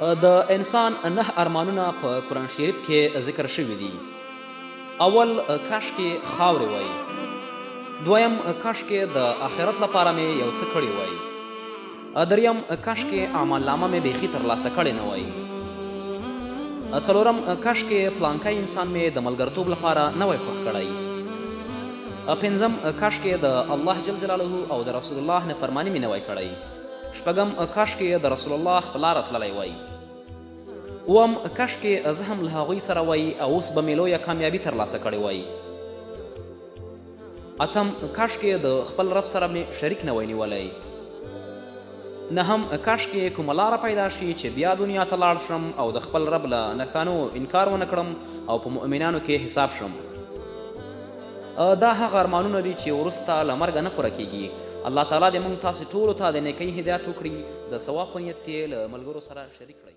د انسان نه ارمانونه په قرآن شریف کې ذکر شوي دي. اول، کاشکې خاورې وای. دویم، کاشکې د آخرت لپاره مې یو څه کړي وای. دریم، کاشکې اعمالنامه مې بیخي ترلاسه کړې نه وای. څلورم، کاشکې پلانکی انسان مې د ملګرتوب لپاره نه وای خوښ کړی. پنځم، کاشکې د الله جل جلاله او د رسول الله نافرماني مې نه وای کړی. شپږم، کاشکې د رسول الله په لاره تللی وای. اووم، کاشکې زه هم له هغوی سره وای او اوس به مې لویه کامیابي ترلاسه کړې وای. اتم، کاشکې د خپل رب سره مې شریک نه وای نیولی. نهم، کاشکې کومه لاره پیدا شي چې بیا دنیا ته لاړ شم او د خپل رب له نښانو انکار ونه کړم او په مؤمنانو کې حساب شم. دا هغه ارمانونه دي چې وروسته له مرګه نه پوره کیږي. الله تعالی دې موږ تاسې ټولو ته د نیکۍ هدایت وکړي. د ثواب په نیت یې له ملګرو سره شریک کړئ.